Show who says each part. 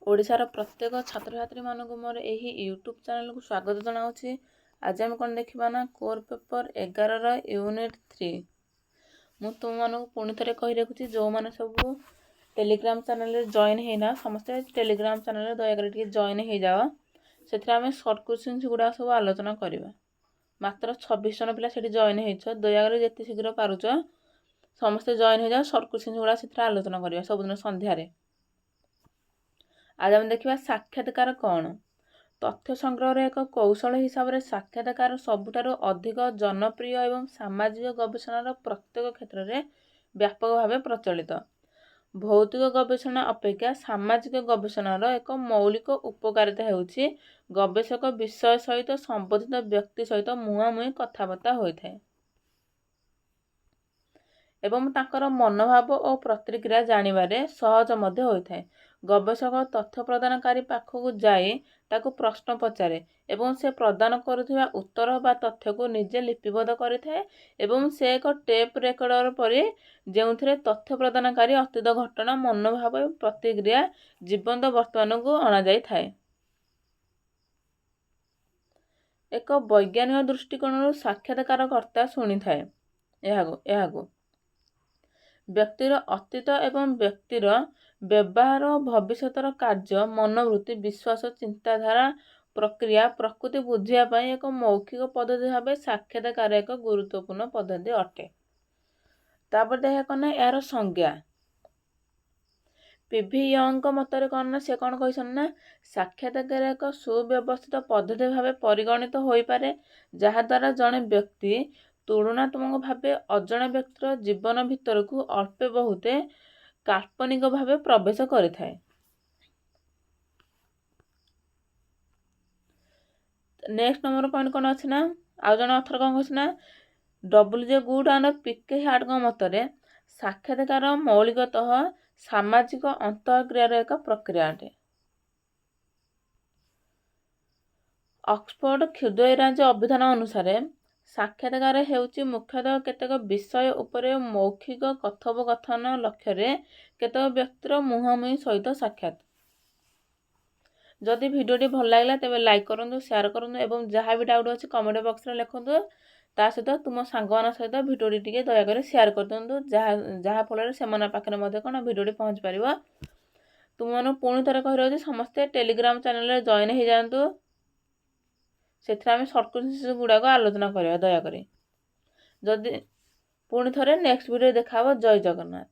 Speaker 1: ଓଡ଼ିଶାର ପ୍ରତ୍ୟେକ ଛାତ୍ରଛାତ୍ରୀମାନଙ୍କୁ ମୋର ଏହି ୟୁଟ୍ୟୁବ୍ ଚ୍ୟାନେଲକୁ ସ୍ୱାଗତ ଜଣାଉଛି। ଆଜି ଆମେ କ'ଣ ଦେଖିବା ନା କୋର୍ ପେପର୍ 11ର ୟୁନିଟ୍ 3। ମୁଁ ତୁମମାନଙ୍କୁ ପୁଣି ଥରେ କହି ରଖୁଛି, ଯେଉଁମାନେ ସବୁ ଟେଲିଗ୍ରାମ ଚ୍ୟାନେଲରେ ଜଏନ୍ ହେଇନା, ସମସ୍ତେ ଟେଲିଗ୍ରାମ ଚ୍ୟାନେଲରେ ଦୟାକରି ଟିକେ ଜଏନ୍ ହେଇଯାଅ। ସେଥିରେ ଆମେ ସର୍ଟ କୋଶ୍ଚିନ୍ସ ଗୁଡ଼ାକ ସବୁ ଆଲୋଚନା କରିବା। ମାତ୍ର 26 ଜଣ ପିଲା ସେଠି ଜଏନ୍ ହେଇଛ। ଦୟାକରି ଯେତେ ଶୀଘ୍ର ପାରୁଛ ସମସ୍ତେ ଜଏନ୍ ହେଇଯାଅ। ସର୍ଟ କୋଶ୍ଚିନ୍ସ ଗୁଡ଼ା ସେଥିରେ ଆଲୋଚନା କରିବା ସବୁଦିନ ସନ୍ଧ୍ୟାରେ। ଆଜି ଆମେ ଦେଖିବା ସାକ୍ଷାତକାର କ'ଣ। ତଥ୍ୟ ସଂଗ୍ରହର ଏକ କୌଶଳ ହିସାବରେ ସାକ୍ଷାତକାର ସବୁଠାରୁ ଅଧିକ ଜନପ୍ରିୟ ଏବଂ ସାମାଜିକ ଗବେଷଣାର ପ୍ରତ୍ୟେକ କ୍ଷେତ୍ରରେ ବ୍ୟାପକ ଭାବେ ପ୍ରଚଳିତ। ଭୌତିକ ଗବେଷଣା ଅପେକ୍ଷା ସାମାଜିକ ଗବେଷଣାର ଏକ ମୌଳିକ ଉପକାରିତା ହେଉଛି, ଗବେଷକ ବିଷୟ ସହିତ ସମ୍ବନ୍ଧିତ ବ୍ୟକ୍ତି ସହିତ ମୁହାଁମୁହିଁ କଥାବାର୍ତ୍ତା ହୋଇଥାଏ ଏବଂ ତାଙ୍କର ମନୋଭାବ ଓ ପ୍ରତିକ୍ରିୟା ଜାଣିବାରେ ସହଜ ମଧ୍ୟ ହୋଇଥାଏ। ଗବେଷକ ତଥ୍ୟ ପ୍ରଦାନକାରୀ ପାଖକୁ ଯାଇ ତାକୁ ପ୍ରଶ୍ନ ପଚାରେ ଏବଂ ସେ ପ୍ରଦାନ କରୁଥିବା ଉତ୍ତର ବା ତଥ୍ୟକୁ ନିଜେ ଲିପିବଦ୍ଧ କରିଥାଏ ଏବଂ ସେ ଏକ ଟେପ୍ ରେକର୍ଡର ପରି, ଯେଉଁଥିରେ ତଥ୍ୟ ପ୍ରଦାନକାରୀ ଅତୀତ ଘଟଣା, ମନୋଭାବ ଏବଂ ପ୍ରତିକ୍ରିୟା ଜୀବନ୍ତ ବର୍ତ୍ତମାନକୁ ଅଣାଯାଇଥାଏ। ଏକ ବୈଜ୍ଞାନିକ ଦୃଷ୍ଟିକୋଣରୁ ସାକ୍ଷାତକାରକର୍ତ୍ତା ଶୁଣିଥାଏ ଏହାକୁ ବ୍ୟକ୍ତିର ଅତୀତ ଏବଂ ବ୍ୟକ୍ତିର ବ୍ୟବହାର ଓ ଭବିଷ୍ୟତର କାର୍ଯ୍ୟ, ମନୋବୃତ୍ତି, ବିଶ୍ୱାସ, ଚିନ୍ତାଧାରା, ପ୍ରକ୍ରିୟା, ପ୍ରକୃତି ବୁଝିବା ପାଇଁ ଏକ ମୌଖିକ ପଦ୍ଧତି ଭାବେ ସାକ୍ଷାତକାର ଏକ ଗୁରୁତ୍ୱପୂର୍ଣ୍ଣ ପଦ୍ଧତି ଅଟେ। ତାପରେ ଦେଖିବା କ'ଣ ନା ଏହାର ସଂଜ୍ଞା। ପିଭି ୟଙ୍ଗଙ୍କ ମତରେ କ'ଣ ନା ସେ କ'ଣ କହିଛନ୍ତି ନା ସାକ୍ଷାତକାର ଏକ ସୁବ୍ୟବସ୍ଥିତ ପଦ୍ଧତି ଭାବେ ପରିଗଣିତ ହୋଇପାରେ, ଯାହାଦ୍ୱାରା ଜଣେ ବ୍ୟକ୍ତି ତୁଳନାତ୍ମକ ଭାବେ ଅଜଣା ବ୍ୟକ୍ତିର ଜୀବନ ଭିତରକୁ ଅଳ୍ପେ ବହୁତେ କାଳ୍ପନିକ ଭାବେ ପ୍ରବେଶ କରିଥାଏ। ନେକ୍ସଟ ନମ୍ବର ପଏଣ୍ଟ କ'ଣ ଅଛି ନା ଆଉ ଜଣେ ଅଥର କ'ଣ କହୁଛି ନା W J Goode and P K ହାର୍ଟଙ୍କ ମତରେ ସାକ୍ଷାତକାର ମୌଳିକତଃ ସାମାଜିକ ଅନ୍ତଃକ୍ରିୟାର ଏକ ପ୍ରକ୍ରିୟା ଅଟେ। ଅକ୍ସଫୋର୍ଡ କ୍ଷୁଦ୍ର ଇଂରାଜୀ ଅଭିଧାନ ଅନୁସାରେ ସାକ୍ଷାତକାର ହେଉଛି ମୁଖ୍ୟତଃ କେତେକ ବିଷୟ ଉପରେ ମୌଖିକ କଥୋପକଥନ ଲକ୍ଷ୍ୟରେ କେତେକ ବ୍ୟକ୍ତିର ମୁହାଁମୁହିଁ ସହିତ ସାକ୍ଷାତ। ଯଦି ଭିଡ଼ିଓଟି ଭଲ ଲାଗିଲା, ତେବେ ଲାଇକ୍ କରନ୍ତୁ, ସେୟାର କରନ୍ତୁ ଏବଂ ଯାହା ବି ଡାଉଟ୍ ଅଛି କମେଣ୍ଟ ବକ୍ସରେ ଲେଖନ୍ତୁ। ତା ସହିତ ତୁମ ସାଙ୍ଗମାନଙ୍କ ସହିତ ଭିଡ଼ିଓଟି ଟିକେ ଦୟାକରି ସେୟାର କରିଦିଅନ୍ତୁ, ଯାହାଫଳରେ ସେମାନଙ୍କ ପାଖରେ ମଧ୍ୟ କ'ଣ ଭିଡ଼ିଓଟି ପହଞ୍ଚି ପାରିବ। ତୁମମାନଙ୍କୁ ପୁଣି ଥରେ କହି ରହୁଛି, ସମସ୍ତେ ଟେଲିଗ୍ରାମ ଚ୍ୟାନେଲରେ ଜଏନ୍ ହେଇଯାଆନ୍ତୁ। ସେଥିରେ ଆମେ ସର୍ଟ କୋଶ୍ଚିନ୍ସ ଗୁଡ଼ାକ ଆଲୋଚନା କରିବା ଦୟାକରି। ଯଦି ପୁଣି ଥରେ ନେକ୍ସଟ ଭିଡ଼ିଓ ଦେଖା ହେବ। ଜୟ ଜଗନ୍ନାଥ।